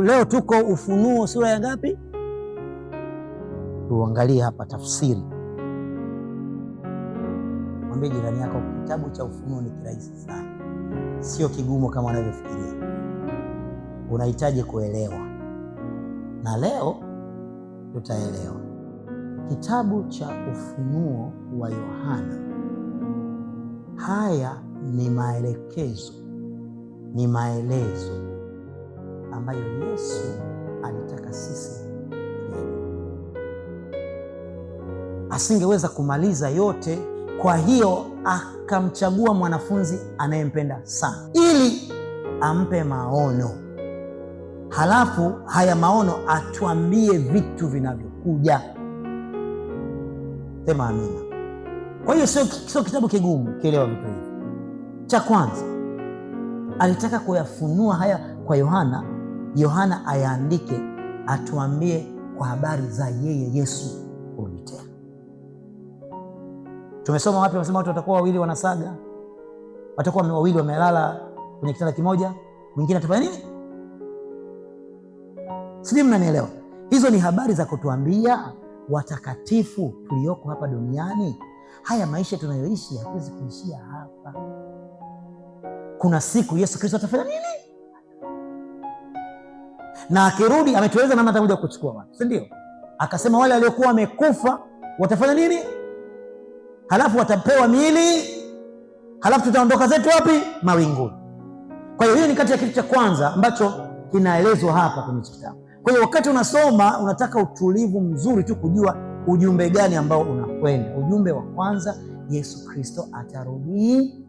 Leo tuko Ufunuo sura ya ngapi? Tuangalie hapa tafsiri. Mwambie jirani yako kitabu cha Ufunuo ni kirahisi sana, sio kigumu kama unavyofikiria. Unahitaji kuelewa, na leo tutaelewa. Kitabu cha Ufunuo wa Yohana, haya ni maelekezo, ni maelezo ambayo Yesu alitaka sisi tuyajue. Asingeweza kumaliza yote, kwa hiyo akamchagua mwanafunzi anayempenda sana ili ampe maono, halafu haya maono atuambie vitu vinavyokuja. Sema amina. Kwa hiyo sio kitabu kigumu kielewa vitu hivi. Cha kwanza alitaka kuyafunua haya kwa Yohana, Yohana ayaandike, atuambie kwa habari za yeye Yesu kurudi tena. Tumesoma wapi? Wamesema watu watakuwa wawili wanasaga, watakuwa wawili wamelala kwenye kitanda kimoja, mwingine atafanya nini? Sijui mnanielewa. Hizo ni habari za kutuambia watakatifu tulioko hapa duniani, haya maisha tunayoishi hatuwezi kuishia hapa. Kuna siku Yesu Kristo atafanya nini? Na akirudi, ametueleza namna atakuja kuchukua watu, si ndio? Akasema wale waliokuwa wamekufa watafanya nini? Halafu watapewa miili, halafu tutaondoka zetu wapi? Mawinguni. Kwa hiyo hiyo ni kati ya kitu cha kwanza ambacho kinaelezwa hapa kwenye kitabu. Kwa hiyo wakati unasoma unataka utulivu mzuri tu kujua ujumbe gani ambao unakwenda. Ujumbe wa kwanza, Yesu Kristo atarudi